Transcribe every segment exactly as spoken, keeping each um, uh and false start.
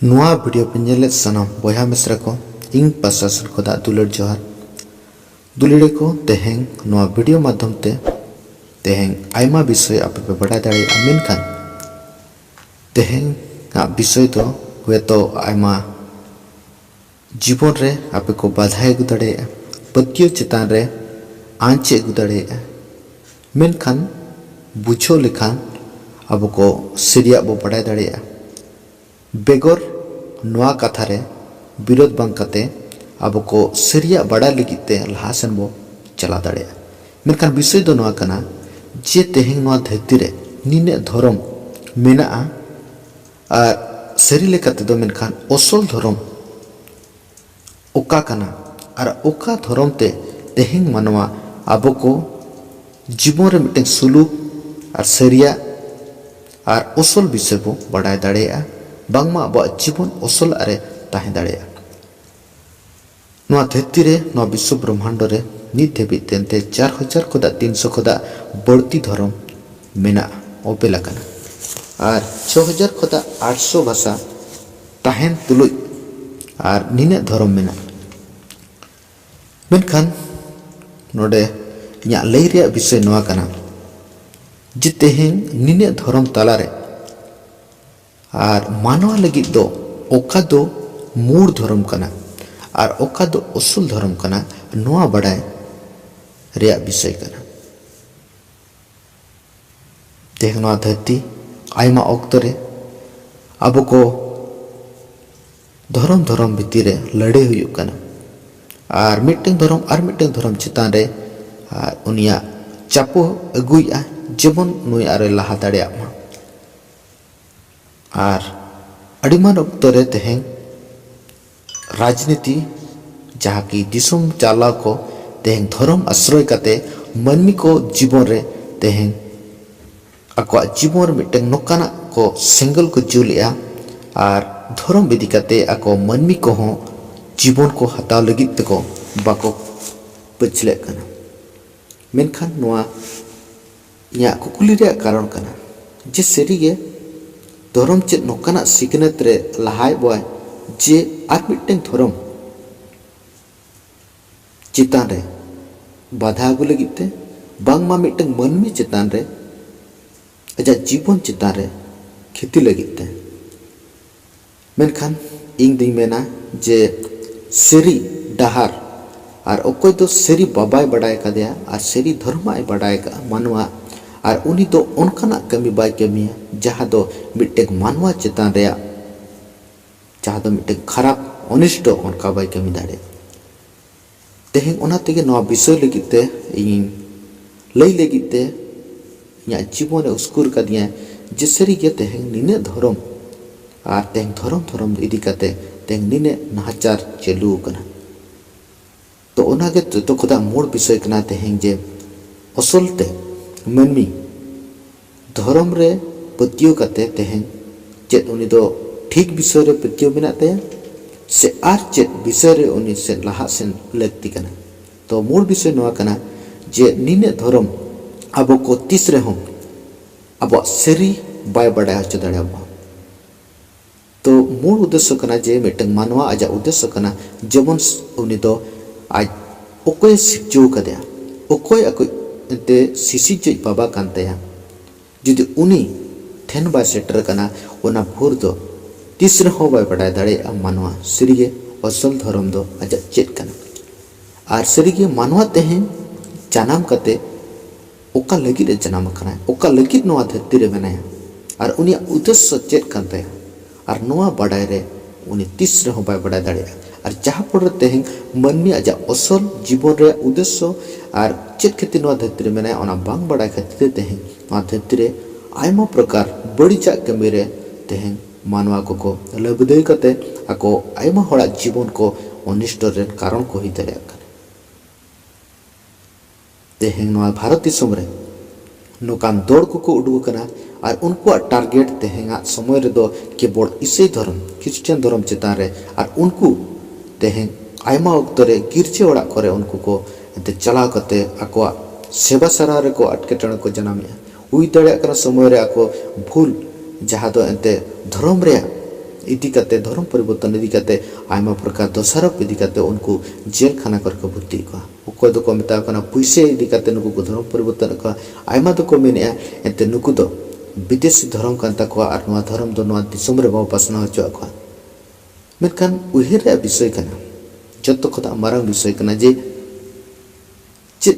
ᱱᱚᱣᱟ ᱵᱷᱤᱰᱤᱭᱳ ᱯᱮ ᱧᱮᱞᱮᱫ ᱥᱟᱱᱟᱢ ᱵᱚᱭᱦᱟ ᱢᱤᱥᱨᱟ ᱠᱚ, ᱤᱧ ᱯᱟᱥᱟ ᱥᱮᱫ ᱠᱷᱚᱱᱟᱜ ᱫᱩᱞᱟᱹᱲ ᱡᱚᱦᱟᱨ᱾ ᱫᱩᱞᱟᱹᱲᱤᱭᱟᱹ ᱠᱚ, ᱛᱮᱦᱮᱧ ᱱᱚᱣᱟ ᱵᱷᱤᱰᱤᱭᱳ ᱢᱟᱫᱽᱫᱷᱚᱢ ᱛᱮ ᱛᱮᱦᱮᱧ ᱟᱭᱢᱟ ᱵᱤᱥᱚᱭ ᱟᱯᱮ ᱯᱮ ᱵᱟᱰᱟᱭ ᱫᱟᱲᱮᱭᱟᱜᱼᱟ, ᱢᱮᱱᱠᱷᱟᱱ ᱛᱮᱦᱮᱧᱟᱜ ᱵᱤᱥᱚᱭ ᱫᱚ ᱦᱚᱭᱛᱚ ᱟᱭᱢᱟ ᱡᱤᱵᱚᱱ ᱨᱮ ᱟᱯᱮ ᱠᱚ ᱵᱟᱫᱷᱟᱭ ᱟᱹᱜᱩ ᱫᱟᱲᱮᱭᱟᱜᱼᱟ, ᱯᱟᱹᱛᱭᱟᱹᱣ ᱪᱮᱛᱟᱱ ᱨᱮ ᱟᱸᱪ ᱮ ᱟᱹᱜᱩ ᱫᱟᱲᱮᱭᱟᱜᱼᱟ, ᱢᱮᱱᱠᱷᱟᱱ ᱵᱩᱡᱷᱟᱹᱣ ᱞᱮᱠᱷᱟᱱ ᱟᱵᱚ ᱠᱚ ᱥᱟᱹᱨᱤᱭᱟᱜ ᱵᱚ ᱵᱟᱰᱟᱭ ᱫᱟᱲᱮᱭᱟᱜᱼᱟ᱾ ᱵᱮᱜᱚᱨ ᱱᱚᱣᱟ ᱠᱟᱛᱷᱟ ᱨᱮ ᱵᱤᱨᱳᱫᱷ ᱵᱟᱝ ᱠᱟᱛᱮ ᱟᱵᱚ ᱠᱚ ᱥᱟᱹᱨᱤᱭᱟᱜ ᱵᱟᱰᱟᱭ ᱞᱟᱹᱜᱤᱫ ᱛᱮ ᱞᱟᱦᱟ ᱥᱮᱱ ᱵᱚ ᱪᱟᱞᱟᱣ ᱫᱟᱲᱮᱭᱟᱜᱼᱟ᱾ ᱢᱮᱱᱠᱷᱟᱱ ᱵᱤᱥᱚᱭ ᱫᱚ ᱱᱚᱣᱟ ᱠᱟᱱᱟ ᱡᱮ ᱛᱮᱦᱮᱧ ᱱᱚᱣᱟ ᱫᱷᱟᱹᱨᱛᱤ ᱨᱮ ᱱᱤᱱᱟᱹᱜ ᱫᱷᱚᱨᱚᱢ ᱢᱮᱱᱟᱜᱼᱟ, ᱟᱨ ᱥᱟᱹᱨᱤ ᱞᱮᱠᱟ ᱛᱮᱫᱚ ᱢᱮᱱᱠᱷᱟᱱ ᱚᱥᱚᱞ ᱫᱷᱚᱨᱚᱢ ᱚᱠᱟ ᱠᱟᱱᱟ ᱟᱨ ᱚᱠᱟ ᱫᱷᱚᱨᱚᱢ ᱛᱮ ᱛᱮᱦᱮᱧ ᱢᱟᱱᱣᱟ ᱟᱵᱚ ᱠᱚ ᱡᱤᱵᱚᱱ ᱨᱮ ᱢᱤᱫᱴᱟᱝ ᱥᱩᱞᱩᱠ ᱟᱨ ᱥᱟᱹᱨᱤᱭᱟᱜ ᱟᱨ ᱚᱥᱚᱞ ᱵᱤᱥᱚᱭ ᱵᱚ ᱵᱟᱰᱟᱭ ᱫᱟᱲᱮᱭᱟᱜᱼᱟ, ᱵᱟᱝᱢᱟ ᱟᱵᱚᱣᱟᱜ ᱡᱤᱵᱚᱱ ᱚᱥᱚᱞᱟᱜ ᱨᱮ ᱛᱟᱦᱮᱸ ᱫᱟᱲᱮᱭᱟᱜᱼᱟ᱾ ᱱᱚᱣᱟ ᱫᱷᱟᱹᱨᱛᱤ ᱨᱮ, ᱱᱚᱣᱟ ᱵᱤᱥᱥᱚ ᱵᱨᱚᱦᱢᱟᱱᱰᱚ ᱨᱮ ᱱᱤᱛ ᱫᱷᱟᱹᱵᱤᱡ ᱛᱮ ᱮᱱᱛᱮ ᱪᱟᱨ ᱦᱟᱡᱟᱨ ᱠᱷᱚᱱᱟᱜ ᱛᱤᱱᱥᱚ ᱠᱷᱚᱱᱟᱜ ᱵᱟᱹᱲᱛᱤ ᱫᱷᱚᱨᱚᱢ ᱢᱮᱱᱟᱜᱼᱟ, ᱚᱯᱮᱞ ᱟᱠᱟᱱᱟ᱾ ᱟᱨ ᱪᱷᱚ ᱦᱟᱡᱟᱨ ᱠᱷᱚᱱᱟᱜ ᱟᱴᱥᱚ ᱵᱷᱟᱥᱟ ᱛᱟᱦᱮᱱ ᱛᱩᱞᱩᱡ ᱟᱨ ᱱᱤᱱᱟᱹᱜ ᱫᱷᱚᱨᱚᱢ ᱢᱮᱱᱟᱜᱼᱟ᱾ ᱢᱮᱱᱠᱷᱟᱱ ᱱᱚᱰᱮ ᱤᱧᱟᱹᱜ ᱞᱟᱹᱭ ᱨᱮᱭᱟᱜ ᱵᱤᱥᱚᱭ ᱱᱚᱣᱟ ᱠᱟᱱᱟ ᱡᱮ ᱛᱮᱦᱮᱧ ᱱᱤᱱᱟᱹᱜ ᱫᱷᱚᱨᱚᱢ ᱛᱟᱞᱟᱨᱮ ᱟᱨ ᱢᱟᱱᱣᱟ ᱞᱟᱹᱜᱤᱫ ᱫᱚ ᱚᱠᱟ ᱫᱚ ᱢᱩᱲ ᱫᱷᱚᱨᱚᱢ ᱠᱟᱱᱟ ᱟᱨ ᱚᱠᱟ ᱫᱚ ᱩᱥᱩᱞ ᱫᱷᱚᱨᱚᱢ ᱠᱟᱱᱟ, ᱱᱚᱣᱟ ᱵᱟᱰᱟᱭ ᱨᱮᱭᱟᱜ ᱵᱤᱥᱚᱭ ᱠᱟᱱᱟ᱾ ᱛᱮᱦᱮᱧ ᱱᱚᱣᱟ ᱫᱷᱟᱹᱨᱛᱤ ᱟᱭᱢᱟ ᱚᱠᱛᱚ ᱨᱮ ᱟᱵᱚ ᱠᱚ ᱫᱷᱚᱨᱚᱢ ᱫᱷᱚᱨᱚᱢ ᱵᱷᱤᱛᱤᱨ ᱨᱮ ᱞᱟᱹᱲᱦᱟᱹᱭ ᱦᱩᱭᱩᱜ ᱠᱟᱱᱟ, ᱟᱨ ᱢᱤᱫᱴᱟᱝ ᱫᱷᱚᱨᱚᱢ ᱟᱨ ᱢᱤᱫᱴᱟᱝ ᱫᱷᱚᱨᱚᱢ ᱪᱮᱛᱟᱱ ᱨᱮ, ᱟᱨ ᱩᱱᱤᱭᱟᱜ ᱪᱟᱯᱚ ᱟᱹᱜᱩᱭᱮᱫᱼᱟ, ᱡᱮᱢᱚᱱ ᱱᱩᱭ ᱟᱨᱚᱭ ᱞᱟᱦᱟ ᱫᱟᱲᱮᱭᱟᱜ ᱢᱟ᱾ ᱟᱨ ᱟᱹᱰᱤᱢᱟᱱ ᱚᱠᱛᱚ ᱨᱮ ᱛᱮᱦᱮᱧ ᱨᱟᱡᱽᱱᱤᱛᱤ, ᱡᱟᱦᱟᱸ ᱠᱤ ᱫᱤᱥᱚᱢ ᱪᱟᱞᱟᱣ ᱠᱚ ᱛᱮᱦᱮᱧ ᱫᱷᱚᱨᱚᱢ ᱟᱥᱨᱚᱭ ᱠᱟᱛᱮ ᱢᱟᱹᱱᱢᱤ ᱠᱚ ᱡᱤᱵᱚᱱ ᱨᱮ ᱛᱮᱦᱮᱧ ᱟᱠᱚᱣᱟᱜ ᱡᱤᱵᱚᱱ ᱨᱮ ᱢᱤᱫᱴᱟᱝ ᱱᱚᱝᱠᱟᱱᱟᱜ ᱠᱚ ᱥᱮᱸᱜᱮᱞ ᱠᱚ ᱡᱩᱞᱮᱜᱼᱟ, ᱟᱨ ᱫᱷᱚᱨᱚᱢ ᱤᱫᱤ ᱠᱟᱛᱮ ᱟᱠᱚ ᱢᱟᱹᱱᱢᱤ ᱠᱚᱦᱚᱸ ᱡᱤᱵᱚᱱ ᱠᱚ ᱦᱟᱛᱟᱣ ᱞᱟᱹᱜᱤᱫ ᱛᱮᱠᱚ ᱵᱟᱠᱚ ᱯᱟᱹᱪᱷᱞᱟᱹᱜ ᱠᱟᱱᱟ᱾ ᱢᱮᱱᱠᱷᱟᱱ ᱱᱚᱣᱟ ᱤᱧᱟᱹᱜ ᱠᱩᱠᱞᱤ ᱨᱮᱭᱟᱜ ᱠᱟᱨᱚᱱ ᱠᱟᱱᱟ ᱡᱮ ᱥᱟᱹᱨᱤᱜᱮ ᱫᱷᱚᱨᱚᱢ ᱪᱮᱫ ᱱᱚᱝᱠᱟᱱᱟᱜ ᱥᱤᱠᱷᱱᱟᱹᱛ ᱨᱮ ᱞᱟᱦᱟᱭᱮᱫ ᱵᱚᱣᱟᱭ ᱡᱮ ᱟᱨ ᱢᱤᱫᱴᱟᱝ ᱫᱷᱚᱨᱚᱢ ᱪᱮᱛᱟᱱ ᱨᱮ ᱵᱟᱫᱷᱟ ᱟᱹᱜᱩ ᱞᱟᱹᱜᱤᱫ ᱛᱮ, ᱵᱟᱝᱢᱟ ᱢᱤᱫᱴᱟᱝ ᱢᱟᱹᱱᱢᱤ ᱪᱮᱛᱟᱱ ᱨᱮ, ᱟᱡᱟᱜ ᱡᱤᱵᱚᱱ ᱪᱮᱛᱟᱱ ᱨᱮ ᱠᱷᱮᱛᱤ ᱞᱟᱹᱜᱤᱫ ᱛᱮ᱾ ᱢᱮᱱᱠᱷᱟᱱ ᱤᱧ ᱫᱩᱧ ᱢᱮᱱᱟ ᱡᱮ ᱥᱟᱹᱨᱤ ᱰᱟᱦᱟᱨ ᱟᱨ ᱚᱠᱚᱭ ᱫᱚ ᱥᱟᱹᱨᱤ ᱵᱟᱵᱟᱭ ᱵᱟᱰᱟᱭ ᱠᱟᱫᱮᱭᱟ ᱟᱨ ᱥᱟᱹᱨᱤ ᱫᱷᱚᱨᱢᱟᱭ ᱵᱟᱰᱟᱭ ᱠᱟᱜᱼᱟ ᱢᱟᱱᱣᱟ, ᱟᱨ ᱩᱱᱤ ᱫᱚ ᱚᱱᱠᱟᱱᱟᱜ ᱠᱟᱹᱢᱤ ᱵᱟᱭ ᱠᱟᱹᱢᱤᱭᱟ ᱡᱟᱦᱟᱸ ᱫᱚ ᱢᱤᱫᱴᱮᱱ ᱢᱟᱱᱣᱟ ᱪᱮᱛᱟᱱ ᱨᱮᱭᱟᱜ, ᱡᱟᱦᱟᱸ ᱫᱚ ᱢᱤᱫᱴᱮᱱ ᱠᱷᱟᱨᱟᱯ ᱚᱱᱤᱥᱴᱚ, ᱚᱱᱠᱟ ᱵᱟᱭ ᱠᱟᱹᱢᱤ ᱫᱟᱲᱮᱭᱟᱜᱼᱟ᱾ ᱛᱮᱦᱮᱧ ᱚᱱᱟ ᱛᱮᱜᱮ ᱱᱚᱣᱟ ᱵᱤᱥᱚᱭ ᱞᱟᱹᱜᱤᱫ ᱛᱮ ᱤᱧᱤᱧ ᱞᱟᱹᱭ ᱞᱟᱹᱜᱤᱫ ᱛᱮ ᱤᱧᱟᱹᱜ ᱡᱤᱵᱚᱱᱮ ᱩᱥᱠᱩᱨ ᱠᱟᱫᱤᱧᱟ ᱡᱮ ᱥᱟᱹᱨᱤᱜᱮ ᱛᱮᱦᱮᱧ ᱱᱤᱱᱟᱹᱜ ᱫᱷᱚᱨᱚᱢ ᱟᱨ ᱛᱮᱦᱮᱧ ᱫᱷᱚᱨᱚᱢ ᱫᱷᱚᱨᱚᱢ ᱤᱫᱤ ᱠᱟᱛᱮ ᱛᱮᱦᱮᱧ ᱱᱤᱱᱟᱹᱜ ᱱᱟᱦᱟᱪᱟᱨ ᱪᱟᱹᱞᱩ ᱟᱠᱟᱱᱟ᱾ ᱛᱚ ᱚᱱᱟᱜᱮ ᱡᱚᱛᱚ ᱠᱷᱚᱱᱟᱜ ᱢᱩᱲ ᱵᱤᱥᱚᱭ ᱠᱟᱱᱟ ᱛᱮᱦᱮᱧ, ᱡᱮ ᱟᱥᱚᱞ ᱛᱮ ᱢᱟᱹᱱᱢᱤ ᱫᱷᱚᱨᱚᱢ ᱨᱮ ᱯᱟᱹᱛᱭᱟᱹᱣ ᱠᱟᱛᱮ ᱛᱮᱦᱮᱧ ᱪᱮᱫ ᱩᱱᱤ ᱫᱚ ᱴᱷᱤᱠ ᱵᱤᱥᱚᱭ ᱨᱮ ᱯᱟᱹᱛᱭᱟᱹᱣ ᱢᱮᱱᱟᱜ ᱛᱟᱭᱟ ᱥᱮ ᱟᱨ ᱪᱮᱫ ᱵᱤᱥᱚᱭ ᱨᱮ ᱩᱱᱤ ᱥᱮᱫ ᱞᱟᱦᱟᱜ ᱥᱮᱱ ᱞᱟᱹᱠᱛᱤ ᱠᱟᱱᱟ? ᱛᱚ ᱢᱩᱲ ᱵᱤᱥᱚᱭ ᱱᱚᱣᱟ ᱠᱟᱱᱟ ᱡᱮ ᱱᱤᱱᱟᱹᱜ ᱫᱷᱚᱨᱚᱢ ᱟᱵᱚ ᱠᱚ ᱛᱤᱥ ᱨᱮᱦᱚᱸ ᱟᱵᱚᱣᱟᱜ ᱥᱟᱹᱨᱤ ᱵᱟᱭ ᱵᱟᱰᱟᱭ ᱦᱚᱪᱚ ᱫᱟᱲᱮᱭᱟᱵᱚᱱᱟ᱾ ᱛᱚ ᱢᱩᱲ ᱩᱫᱽᱫᱮᱥᱥᱚ ᱠᱟᱱᱟ ᱡᱮ ᱢᱤᱫᱴᱟᱝ ᱢᱟᱱᱣᱟ ᱟᱡᱟᱜ ᱩᱫᱽᱫᱮᱥᱥᱚ ᱠᱟᱱᱟ ᱡᱮᱢᱚᱱ ᱩᱱᱤ ᱫᱚ ᱟᱡ ᱚᱠᱚᱭᱮ ᱥᱤᱨᱡᱟᱹᱣ ᱠᱟᱫᱮᱭᱟ, ᱚᱠᱚᱭ ᱟᱠᱚ ᱮᱱᱛᱮ ᱥᱤᱥᱤᱨᱡᱟᱹᱣᱤᱡ ᱵᱟᱵᱟ ᱠᱟᱱ ᱛᱟᱭᱟ᱾ ᱡᱩᱫᱤ ᱩᱱᱤ ᱴᱷᱮᱱ ᱵᱟᱭ ᱥᱮᱴᱮᱨ ᱟᱠᱟᱱᱟ, ᱚᱱᱟ ᱵᱷᱳᱨ ᱫᱚ ᱛᱤᱥ ᱨᱮᱦᱚᱸ ᱵᱟᱭ ᱵᱟᱰᱟᱭ ᱫᱟᱲᱮᱭᱟᱜᱼᱟ ᱢᱟᱱᱣᱟ ᱥᱟᱹᱨᱤᱜᱮ ᱟᱥᱚᱞ ᱫᱷᱚᱨᱚᱢ ᱫᱚ ᱟᱡᱟᱜ ᱪᱮᱫ ᱠᱟᱱᱟ᱾ ᱟᱨ ᱥᱟᱹᱨᱤᱜᱮ ᱢᱟᱱᱣᱟ ᱛᱮᱦᱮᱧ ᱡᱟᱱᱟᱢ ᱠᱟᱛᱮ ᱚᱠᱟ ᱞᱟᱹᱜᱤᱫ ᱮ ᱡᱟᱱᱟᱢ ᱟᱠᱟᱱᱟ, ᱚᱠᱟ ᱞᱟᱹᱜᱤᱫ ᱱᱚᱣᱟ ᱫᱷᱟᱹᱨᱛᱤ ᱨᱮ ᱢᱮᱱᱟᱭᱟ, ᱟᱨ ᱩᱱᱤᱭᱟᱜ ᱩᱫᱽᱫᱮᱥᱥᱚ ᱪᱮᱫ ᱠᱟᱱ ᱛᱟᱭᱟ, ᱟᱨ ᱱᱚᱣᱟ ᱵᱟᱰᱟᱭ ᱨᱮ ᱩᱱᱤ ᱛᱤᱥ ᱨᱮᱦᱚᱸ ᱵᱟᱭ ᱵᱟᱰᱟᱭ ᱫᱟᱲᱮᱭᱟᱜᱼᱟ᱾ ᱟᱨ ᱡᱟᱦᱟᱸ ᱯᱚᱨᱮ ᱛᱮᱦᱮᱧ ᱢᱟᱹᱱᱢᱤ ᱟᱡᱟᱜ ᱟᱥᱚᱞ ᱡᱤᱵᱚᱱ ᱨᱮᱭᱟᱜ ᱩᱫᱽᱫᱮᱥᱥᱚ ᱟᱨ ᱪᱮᱫ ᱠᱷᱟᱹᱛᱤᱨ ᱱᱚᱣᱟ ᱫᱷᱟᱹᱨᱛᱤ ᱨᱮ ᱢᱮᱱᱟᱭᱟ, ᱚᱱᱟ ᱵᱟᱝ ᱵᱟᱰᱟᱭ ᱠᱷᱟᱹᱛᱤᱨ ᱛᱮ ᱛᱮᱦᱮᱧ ᱱᱚᱣᱟ ᱫᱷᱟᱹᱨᱛᱤ ᱨᱮ ᱟᱭᱢᱟ ᱯᱨᱚᱠᱟᱨ ᱵᱟᱹᱲᱤᱡᱟᱜ ᱠᱟᱹᱢᱤ ᱨᱮ ᱛᱮᱦᱮᱧ ᱢᱟᱱᱣᱟ ᱠᱚᱠᱚ ᱞᱟᱹᱵᱫᱟᱹᱭ ᱠᱟᱛᱮ ᱟᱠᱚ ᱟᱭᱢᱟ ᱦᱚᱲᱟᱜ ᱡᱤᱵᱚᱱ ᱠᱚ ᱚᱱᱤᱥᱴᱚ ᱨᱮᱱ ᱠᱟᱨᱚᱱ ᱠᱚ ᱦᱩᱭ ᱫᱟᱲᱮᱭᱟᱜ ᱠᱟᱱᱟ᱾ ᱛᱮᱦᱮᱧ ᱱᱚᱣᱟ ᱵᱷᱟᱨᱚᱛ ᱫᱤᱥᱚᱢ ᱨᱮ ᱱᱚᱝᱠᱟᱱ ᱫᱚᱲ ᱠᱚᱠᱚ ᱩᱰᱩᱠ ᱟᱠᱟᱱᱟ, ᱟᱨ ᱩᱱᱠᱩᱣᱟᱜ ᱴᱟᱨᱜᱮᱴ ᱛᱮᱦᱮᱧᱟᱜ ᱥᱚᱢᱚᱭ ᱨᱮᱫᱚ ᱠᱮᱵᱚᱞ ᱤᱥᱟᱹᱭ ᱫᱷᱚᱨᱚᱢ, ᱠᱷᱨᱤᱥᱴᱟᱱ ᱫᱷᱚᱨᱚᱢ ᱪᱮᱛᱟᱱ ᱨᱮ, ᱟᱨ ᱩᱱᱠᱩ ᱛᱮᱦᱮᱧ ᱟᱭᱢᱟ ᱚᱠᱛᱚ ᱨᱮ ᱜᱤᱨᱡᱟᱹ ᱚᱲᱟᱜ ᱠᱚᱨᱮ ᱩᱱᱠᱩ ᱠᱚ ᱮᱱᱛᱮ ᱪᱟᱞᱟᱣ ᱠᱟᱛᱮ ᱟᱠᱚᱣᱟᱜ ᱥᱮᱵᱟ ᱥᱟᱨᱟ ᱨᱮᱠᱚ ᱮᱴᱠᱮᱴᱚᱬᱮ ᱠᱚ ᱡᱟᱱᱟᱢᱮᱜᱼᱟ᱾ ᱦᱩᱭ ᱫᱟᱲᱮᱭᱟᱜ ᱠᱟᱱᱟ ᱥᱚᱢᱚᱭ ᱨᱮ ᱟᱠᱚ ᱵᱷᱩᱞ ᱡᱟᱦᱟᱸ ᱫᱚ ᱮᱱᱛᱮ ᱫᱷᱚᱨᱚᱢ ᱨᱮᱭᱟᱜ ᱤᱫᱤ ᱠᱟᱛᱮ, ᱫᱷᱚᱨᱚᱢ ᱯᱚᱨᱤᱵᱚᱨᱛᱚᱱ ᱤᱫᱤ ᱠᱟᱛᱮ ᱟᱭᱢᱟ ᱯᱨᱚᱠᱟᱨ ᱫᱚᱥᱟᱨᱚᱯ ᱤᱫᱤ ᱠᱟᱛᱮ ᱩᱱᱠᱩ ᱡᱮᱞ ᱠᱷᱟᱱᱟ ᱠᱚᱨᱮ ᱠᱚ ᱵᱷᱚᱨᱛᱤᱭᱮᱫ ᱠᱚᱣᱟ᱾ ᱚᱠᱚᱭ ᱫᱚᱠᱚ ᱢᱮᱛᱟ ᱠᱚ ᱠᱟᱱᱟ ᱯᱩᱭᱥᱟᱹ ᱤᱫᱤ ᱠᱟᱛᱮ ᱱᱩᱠᱩ ᱠᱚ ᱫᱷᱚᱨᱚᱢ ᱯᱚᱨᱤᱵᱚᱨᱛᱚᱱᱮᱫ ᱠᱚᱣᱟ᱾ ᱟᱭᱢᱟ ᱫᱚᱠᱚ ᱢᱮᱱᱮᱫᱼᱟ ᱮᱱᱛᱮ ᱱᱩᱠᱩ ᱫᱚ ᱵᱤᱫᱮᱥᱤ ᱫᱷᱚᱨᱚᱢ ᱠᱟᱱ ᱛᱟᱠᱚᱣᱟ ᱟᱨ ᱱᱚᱣᱟ ᱫᱷᱚᱨᱚᱢ ᱫᱚ ᱱᱚᱣᱟ ᱫᱤᱥᱚᱢ ᱨᱮ ᱵᱟᱵᱚ ᱯᱟᱥᱱᱟᱣ ᱦᱚᱪᱚᱣᱟᱜ ᱠᱚᱣᱟ᱾ ᱢᱮᱱᱠᱷᱟᱱ ᱩᱭᱦᱟᱹᱨ ᱨᱮᱭᱟᱜ ᱵᱤᱥᱚᱭ ᱠᱟᱱᱟ, ᱡᱚᱛᱚ ᱠᱷᱚᱱᱟᱜ ᱢᱟᱨᱟᱝ ᱵᱤᱥᱚᱭ ᱠᱟᱱᱟ ᱡᱮ ᱪᱮᱫ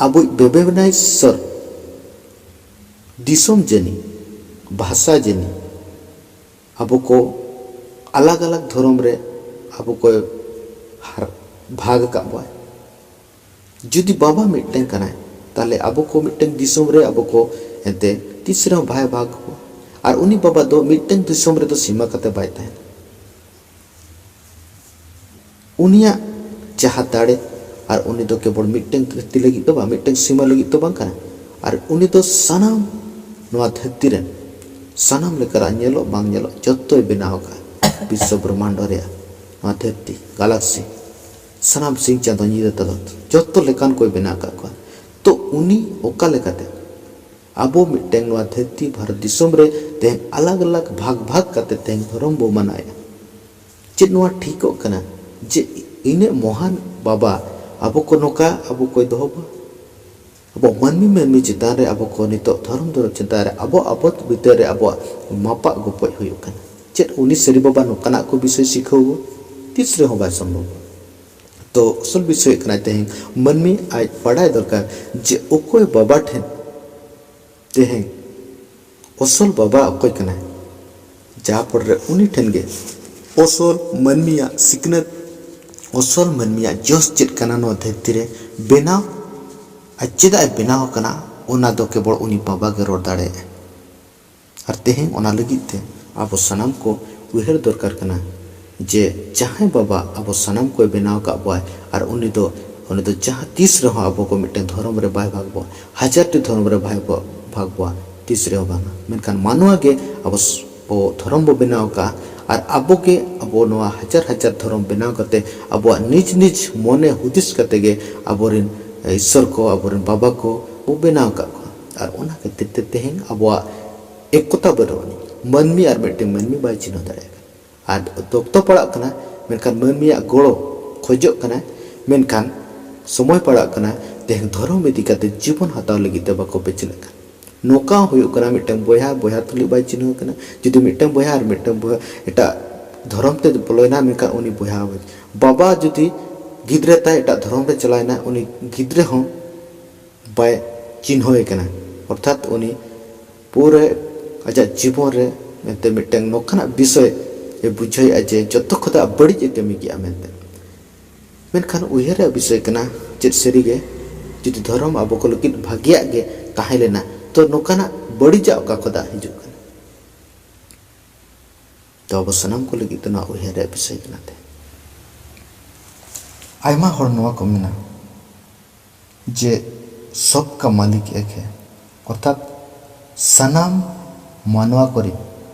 ᱟᱵᱚᱭᱤᱡ ᱵᱮᱵᱮᱵᱱᱟᱭᱥᱚᱨ ᱫᱤᱥᱚᱢ ᱡᱟᱹᱱᱤ, ᱵᱷᱟᱥᱟ ᱡᱟᱹᱱᱤ, ᱟᱵᱚ ᱠᱚ ᱟᱞᱟᱜᱽ ᱟᱞᱟᱜᱽ ᱫᱷᱚᱨᱚᱢ ᱨᱮ ᱟᱵᱚ ᱠᱚ ᱦᱟᱨ-, ᱵᱷᱟᱜᱽ ᱟᱠᱟᱫ ᱵᱚᱣᱟ᱾ ᱡᱩᱫᱤ ᱵᱟᱵᱟ ᱢᱤᱫᱴᱟᱝ ᱠᱟᱱᱟᱭ, ᱛᱟᱦᱞᱮ ᱟᱵᱚ ᱠᱚ ᱢᱤᱫᱴᱟᱝ ᱫᱤᱥᱚᱢ ᱨᱮ ᱟᱵᱚ ᱠᱚ ᱮᱱᱛᱮ ᱛᱤᱥ ᱨᱮᱦᱚᱸ ᱵᱟᱭ ᱵᱷᱟᱜᱽ ᱠᱚᱣᱟ᱾ ᱟᱨ ᱩᱱᱤ ᱵᱟᱵᱟ ᱫᱚ ᱢᱤᱫᱴᱟᱝ ᱫᱤᱥᱚᱢ ᱨᱮᱫᱚ ᱥᱤᱢᱟ ᱠᱟᱛᱮ ᱵᱟᱭ ᱛᱟᱦᱮᱱᱟ᱾ ᱩᱱᱤᱭᱟᱜ ᱡᱟᱦᱟᱸ ᱫᱟᱲᱮ, ᱟᱨ ᱩᱱᱤ ᱫᱚ ᱠᱮᱵᱚᱞ ᱢᱤᱫᱴᱟᱝ ᱫᱷᱟᱹᱨᱛᱤ ᱞᱟᱹᱜᱤᱫ ᱫᱚ ᱵᱟᱝ, ᱢᱤᱫᱴᱟᱝ ᱥᱤᱢᱟ ᱞᱟᱹᱜᱤᱫ ᱫᱚ ᱵᱟᱝ ᱠᱟᱱᱟ᱾ ᱟᱨ ᱩᱱᱤ ᱫᱚ ᱥᱟᱱᱟᱢ ᱱᱚᱣᱟ ᱫᱷᱟᱹᱨᱛᱤ ᱨᱮᱱ ᱥᱟᱱᱟᱢ ᱞᱮᱠᱟᱱᱟᱜ ᱧᱮᱞᱚᱜ ᱵᱟᱝ ᱧᱮᱞᱚᱜ ᱡᱚᱛᱚᱭ ᱵᱮᱱᱟᱣ ᱟᱠᱟᱫᱼᱟ᱾ ᱵᱤᱥᱥᱚ ᱵᱨᱚᱦᱢᱟᱱᱰᱚ ᱨᱮᱭᱟᱜ ᱱᱚᱣᱟ ᱫᱷᱟᱹᱨᱛᱤ, ᱜᱟᱞᱟᱠᱥᱤ, ᱥᱟᱱᱟᱢ ᱥᱤᱧ ᱪᱟᱸᱫᱚ ᱧᱤᱫᱟᱹ ᱛᱟᱞᱟ ᱡᱚᱛᱚ ᱞᱮᱠᱟᱱ ᱠᱚᱭ ᱵᱮᱱᱟᱣ ᱟᱠᱟᱫ ᱠᱚᱣᱟ᱾ ᱛᱚ ᱩᱱᱤ ᱚᱠᱟ ᱞᱮᱠᱟᱛᱮ ᱟᱵᱚ ᱢᱤᱫᱴᱟᱝ ᱱᱚᱣᱟ ᱫᱷᱟᱹᱨᱛᱤ ᱵᱷᱟᱨᱚᱛ ᱫᱤᱥᱚᱢ ᱨᱮ ᱛᱮᱦᱮᱧ ᱟᱞᱟᱜᱽ ᱟᱞᱟᱜᱽ ᱵᱷᱟᱜᱽ ᱵᱷᱟᱜᱽ ᱠᱟᱛᱮ ᱛᱮᱦᱮᱧ ᱫᱷᱚᱨᱚᱢ ᱵᱚ ᱢᱟᱱᱟᱣᱮᱫᱼᱟ? ᱪᱮᱫ ᱱᱚᱣᱟ ᱴᱷᱤᱠᱚᱜ ᱠᱟᱱᱟ ᱡᱮ ᱤᱱᱟᱹᱜ ᱢᱚᱦᱟᱱ ᱵᱟᱵᱟ ᱟᱵᱚ ᱠᱚ ᱱᱚᱝᱠᱟ ᱟᱵᱚ ᱠᱚᱭ ᱫᱚᱦᱚ ᱵᱚᱱᱟ? ᱟᱵᱚ ᱢᱟᱹᱱᱢᱤ ᱢᱟᱹᱱᱢᱤ ᱪᱮᱛᱟᱱ ᱨᱮ ᱟᱵᱚ ᱠᱚ ᱱᱤᱛᱚᱜ ᱫᱷᱚᱨᱚᱢ ᱫᱷᱚᱨᱚᱢ ᱪᱮᱛᱟᱱ ᱨᱮ ᱟᱵᱚ ᱟᱵᱚ ᱵᱷᱤᱛᱟᱹᱨ ᱨᱮ ᱟᱵᱚᱣᱟᱜ ᱢᱟᱯᱟᱜ ᱜᱚᱯᱚᱡ ᱦᱩᱭᱩᱜ ᱠᱟᱱᱟ᱾ ᱪᱮᱫ ᱩᱱᱤ ᱥᱟᱹᱨᱤ ᱵᱟᱵᱟ ᱱᱚᱝᱠᱟᱱᱟᱜ ᱠᱚ ᱵᱤᱥᱚᱭ ᱥᱤᱠᱷᱟᱹᱣ ᱵᱚ? ᱛᱤᱥ ᱨᱮᱦᱚᱸ ᱵᱟᱭ ᱥᱚᱢᱵᱷᱚᱵᱚᱜᱼᱟ᱾ ᱛᱚ ᱟᱥᱚᱞ ᱵᱤᱥᱚᱭ ᱦᱩᱭᱩᱜ ᱠᱟᱱᱟ ᱛᱮᱦᱮᱧ ᱢᱟᱹᱱᱢᱤ ᱟᱡ ᱵᱟᱰᱟᱭ ᱫᱚᱨᱠᱟᱨ ᱡᱮ ᱚᱠᱚᱭ ᱵᱟᱵᱟ ᱴᱷᱮᱱ ᱛᱮᱦᱮᱧ ᱚᱥᱚᱞ ᱵᱟᱵᱟ ᱚᱠᱚᱭ ᱠᱟᱱᱟᱭ, ᱡᱟᱦᱟᱸ ᱯᱚᱨ ᱨᱮ ᱩᱱᱤ ᱴᱷᱮᱱ ᱜᱮ ᱚᱥᱚᱞ ᱢᱟᱹᱱᱢᱤᱭᱟᱜ ᱥᱤᱠᱷᱱᱟᱹᱛ, ᱚᱥᱚᱞ ᱢᱟᱹᱱᱢᱤᱭᱟᱜ ᱡᱚᱥ ᱪᱮᱫ ᱠᱟᱱᱟ ᱱᱚᱣᱟ ᱫᱷᱟᱹᱨᱛᱤ ᱨᱮ ᱵᱮᱱᱟᱣ, ᱟᱨ ᱪᱮᱫᱟᱜ ᱮ ᱵᱮᱱᱟᱣ ᱟᱠᱟᱱᱟ, ᱚᱱᱟ ᱫᱚ ᱠᱮᱵᱚᱞ ᱩᱱᱤ ᱵᱟᱵᱟ ᱜᱮ ᱨᱚᱲ ᱫᱟᱲᱮᱭᱟᱜᱼᱟ᱾ ᱟᱨ ᱛᱮᱦᱮᱧ ᱚᱱᱟ ᱞᱟᱹᱜᱤᱫ ᱛᱮ ᱟᱵᱚ ᱥᱟᱱᱟᱢ ᱠᱚ ᱩᱭᱦᱟᱹᱨ ᱫᱚᱨᱠᱟᱨ ᱠᱟᱱᱟ ᱡᱮ ᱡᱟᱦᱟᱸᱭ ᱵᱟᱵᱟ ᱟᱵᱚ ᱥᱟᱱᱟᱢ ᱠᱚᱭ ᱵᱮᱱᱟᱣ ᱟᱠᱟᱫ ᱵᱚᱣᱟᱭ, ᱟᱨ ᱩᱱᱤ ᱫᱚ, ᱩᱱᱤ ᱫᱚ ᱡᱟᱦᱟᱸ ᱛᱤᱥ ᱨᱮᱦᱚᱸ ᱟᱵᱚ ᱠᱚ ᱢᱤᱫᱴᱮᱱ ᱫᱷᱚᱨᱚᱢ ᱨᱮ ᱵᱟᱭ ᱵᱷᱟᱜᱽ ᱵᱚᱣᱟ, ᱦᱟᱡᱟᱨ ᱴᱤ ᱫᱷᱚᱨᱚᱢ ᱨᱮ ᱵᱟᱭ ᱵᱷᱟᱜᱽ ᱵᱚᱣᱟ, ᱛᱤᱥ ᱨᱮᱦᱚᱸ ᱵᱟᱝᱟ᱾ ᱢᱮᱱᱠᱷᱟᱱ ᱢᱟᱱᱣᱟ ᱜᱮ ᱟᱵᱚ ᱥ-, ᱵᱚ ᱫᱷᱚᱨᱚᱢ ᱵᱚ ᱵᱮᱱᱟᱣ ᱟᱠᱟᱫᱼᱟ, ᱟᱨ ᱟᱵᱚ ᱜᱮ ᱟᱵᱚ ᱱᱚᱣᱟ ᱦᱟᱡᱟᱨ ᱦᱟᱡᱟᱨ ᱫᱷᱚᱨᱚᱢ ᱵᱮᱱᱟᱣ ᱠᱟᱛᱮ ᱟᱵᱚᱣᱟᱜ ᱱᱤᱡᱽ ᱱᱤᱡᱽ ᱢᱚᱱᱮ ᱦᱩᱫᱤᱥ ᱠᱟᱛᱮ ᱜᱮ ᱟᱵᱚᱨᱮᱱ ᱤᱥᱥᱚᱨ ᱠᱚ, ᱟᱵᱚᱨᱮᱱ ᱵᱟᱵᱟ ᱠᱚ ᱵᱚ ᱵᱮᱱᱟᱣ ᱟᱠᱟᱫ ᱠᱚᱣᱟ᱾ ᱟᱨ ᱚᱱᱟ ᱠᱷᱟᱹᱛᱤᱨ ᱛᱮ ᱛᱮᱦᱮᱧ ᱟᱵᱚᱣᱟᱜ ᱮᱠᱚᱛᱟ ᱵᱟᱹᱱᱩᱜ ᱟᱹᱱᱤᱡ᱾ ᱢᱟᱹᱱᱢᱤ ᱟᱨ ᱢᱤᱫᱴᱮᱱ ᱢᱟᱹᱱᱢᱤ ᱵᱟᱭ ᱪᱤᱱᱦᱟᱹᱣ ᱫᱟᱲᱮᱭᱟᱜ ᱠᱟᱱᱟ᱾ ᱟᱨ ᱚᱠᱛᱚ ᱯᱟᱲᱟᱜ ᱠᱟᱱᱟ, ᱢᱮᱱᱠᱷᱟᱱ ᱢᱟᱹᱱᱢᱤᱭᱟᱜ ᱜᱚᱲᱚ ᱠᱷᱚᱡᱚᱜ ᱠᱟᱱᱟ, ᱢᱮᱱᱠᱷᱟᱱ ᱥᱚᱢᱚᱭ ᱯᱟᱲᱟᱜ ᱠᱟᱱᱟ, ᱛᱮᱦᱮᱧ ᱫᱷᱚᱨᱚᱢ ᱤᱫᱤ ᱠᱟᱛᱮ ᱡᱤᱵᱚᱱ ᱦᱟᱛᱟᱣ ᱞᱟᱹᱜᱤᱫ ᱛᱮ ᱵᱟᱠᱚ ᱯᱟᱹᱪᱷᱞᱟᱹᱜ ᱠᱟᱱᱟ᱾ ᱱᱚᱝᱠᱟ ᱦᱚᱸ ᱦᱩᱭᱩᱜ ᱠᱟᱱᱟ, ᱢᱤᱫᱴᱟᱝ ᱵᱚᱭᱦᱟ ᱵᱚᱭᱦᱟ ᱛᱩᱞᱩᱡ ᱵᱟᱭ ᱪᱤᱱᱦᱟᱹᱣ ᱠᱟᱱᱟ᱾ ᱡᱩᱫᱤ ᱢᱤᱫᱴᱟᱝ ᱵᱚᱭᱦᱟ ᱟᱨ ᱢᱤᱫᱴᱟᱝ ᱵᱚᱭᱦᱟ ᱮᱴᱟᱜ ᱫᱷᱚᱨᱚᱢ ᱛᱮ ᱵᱚᱞᱚᱭᱮᱱᱟ, ᱢᱮᱱᱠᱷᱟᱱ ᱩᱱᱤ ᱵᱚᱭᱦᱟ, ᱵᱟᱵᱟ ᱡᱩᱫᱤ ᱜᱤᱫᱽᱨᱟᱹ ᱛᱟᱭ ᱮᱴᱟᱜ ᱫᱷᱚᱨᱚᱢ ᱨᱮ ᱪᱟᱞᱟᱣᱮᱱᱟ, ᱩᱱᱤ ᱜᱤᱫᱽᱨᱟᱹ ᱦᱚᱸ ᱵᱟᱭ ᱪᱤᱱᱦᱟᱹᱣᱮ ᱠᱟᱱᱟ᱾ ᱚᱨᱛᱷᱟᱛ ᱩᱱᱤ ᱯᱩᱨᱟᱹ ᱟᱡᱟᱜ ᱡᱤᱵᱚᱱ ᱨᱮ ᱮᱱᱛᱮ ᱢᱤᱫᱴᱟᱝ ᱱᱚᱝᱠᱟᱱᱟᱜ ᱵᱤᱥᱚᱭ ᱮ ᱵᱩᱡᱷᱟᱹᱣᱮᱫᱼᱟ ᱡᱮ ᱡᱚᱛᱚ ᱠᱷᱚᱱᱟᱜ ᱵᱟᱹᱲᱤᱡ ᱮ ᱠᱟᱹᱢᱤ ᱠᱮᱜᱼᱟ ᱢᱮᱱᱛᱮ᱾ ᱢᱮᱱᱠᱷᱟᱱ ᱩᱭᱦᱟᱹᱨ ᱨᱮᱭᱟᱜ ᱵᱤᱥᱚᱭ ᱠᱟᱱᱟ, ᱪᱮᱫ ᱥᱟᱹᱨᱤᱜᱮ ᱡᱩᱫᱤ ᱫᱷᱚᱨᱚᱢ ᱟᱵᱚ ᱠᱚ ᱞᱟᱹᱜᱤᱫ ᱵᱷᱟᱹᱜᱤᱭᱟᱜ ᱜᱮ ᱛᱟᱦᱮᱸ ᱞᱮᱱᱟ, ᱛᱚ ᱱᱚᱝᱠᱟᱱᱟᱜ ᱵᱟᱹᱲᱤᱡᱟᱜ ᱚᱠᱟ ᱠᱷᱚᱱᱟᱜ ᱦᱤᱡᱩᱜ ᱠᱟᱱᱟ? ᱛᱚ ᱟᱵᱚ ᱥᱟᱱᱟᱢ ᱠᱚ ᱞᱟᱹᱜᱤᱫ ᱛᱮ ᱱᱚᱣᱟ ᱩᱭᱦᱟᱹᱨ ᱨᱮᱭᱟᱜ ᱵᱤᱥᱚᱭ ᱠᱟᱱᱟ ᱛᱮ᱾ ᱟᱭᱢᱟ ᱦᱚᱲ ᱱᱚᱣᱟ ᱠᱚ ᱢᱮᱱᱟ ᱡᱮ ᱥᱚᱵ ᱠᱟ ᱢᱟᱞᱤᱠ ᱮᱠ ᱦᱮ, ᱚᱨᱛᱷᱟᱛ ᱥᱟᱱᱟᱢ ᱢᱟᱱᱣᱟ ᱠᱚᱨᱮ,